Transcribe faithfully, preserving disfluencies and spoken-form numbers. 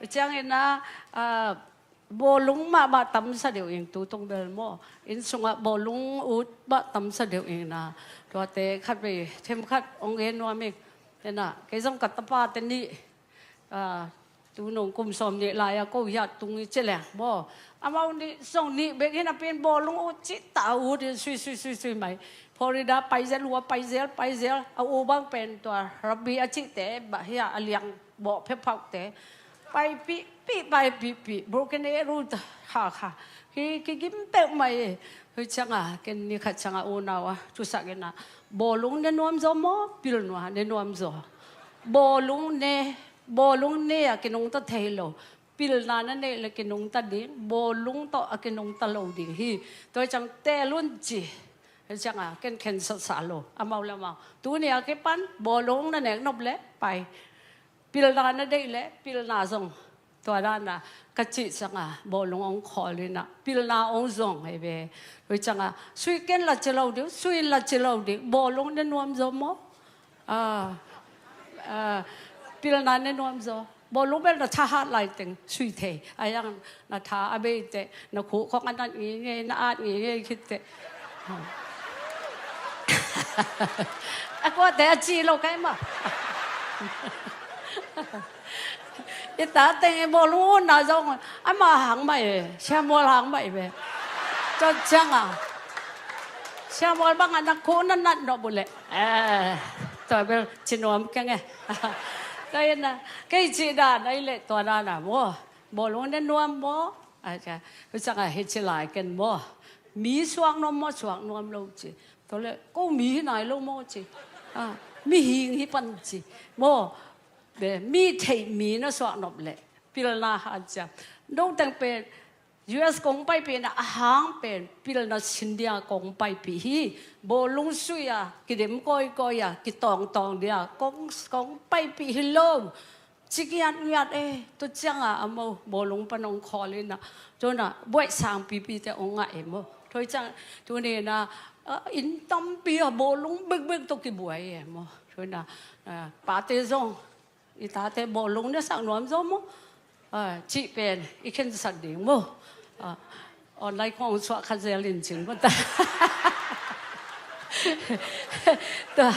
Ciangin ah, ah, bawlung mahmah tamsa deuh ing, tu tung bel maw. Inn sungah bawlung ut mah tamsa deuh ing na. Tuate khat vei themkhat ong gen nuam ing. Ena, kei zong ka tapate nih, ah, tu nung kum sawm nih lai-a ko hiah tung i ci leng maw. Amau nih zong nih bek hi napi-in bawlung ut cih ta ut hi, sui, sui, sui, sui mai. Florida paizel, ua paizel, paizel. A u bang pen tua rugby a cihte, bah hiah a liang bawh phephaukte. Paipihpih, paipihpih. Broken arrow ta, kha, kha. Hi, kigim peuh mai. Hui ciangah, ken ni khat ciangah unau a, tusak ina. Bawlung ne nuam zaw maw, pilna ne nuam zaw. Bawlung ne, bawlung ne a kinungta thei lo. Pilna na neih le kinungta ding, bawlung tawh a kinungta lo ding hi. Tua ciang tel un ci. Hi ciangah, ken khensatsa lo. Amau le amau. Tuni a kipan, bawlung na nek nop le, pai. Pilna na deih le, pilna zong. Tua dana, ka cih ciangah, bawlung ong khawl ina, pilna ong zong hi ve. Hui ciangah, sui ken la ci lo ding, sui la ci lo ding, bawlung ne nuam zaw maw. Ah, ah, pilna ne nuam zaw. Bawlung bel na tha hat lai teng sui thei. A yang na tha a bei teh, na khuh khong a nat ngeingei, na at ngeingei khit teh. A kuate a ci lo kai ma. I ta teng i bawlung na zong, ama hang mah e, Sia Mual hang mah e ve. Tua ciangah, Sia Mual bangah na khuh na nat nop uh leh. Eh, tua bel ci nuam keng e. Tua ina, kei cih dan ahih leh tua dana maw. Bawlung ne nuam maw. A cia, hu ciangah hi ci lai ken maw. Mi suak nuam maw, suak nuam lo ci. Tua leh, ko mi hi nai lo maw ci. Ah, mihing hi pan ci. Maw, be, mi theih mi na suak nop leh. Pilna ha cia. Dong teng pen, U S kong paipih na a hang pen, pilna sin dia kong paipih hi. Bawlung sui a, kidem kawikawi a, kitawngtawng dia, kong, kong paipih hi lo. Ci ngiatngiat e, tua ciangah a maw, bawlung pan ong khawl ina. Tua na, buaih sangpipi te ong ngah e maw. Tua ciang, tuni na, ah, inn tampi a bawlung bekbek tawh kibuai e maw. Tua na, ah, pate zong, i tate bawlung ne sak nuam zaw maw. Ah, cih pen, i khensat ding maw. Ah, online khong suah khat zel in cing maw ta. Tua,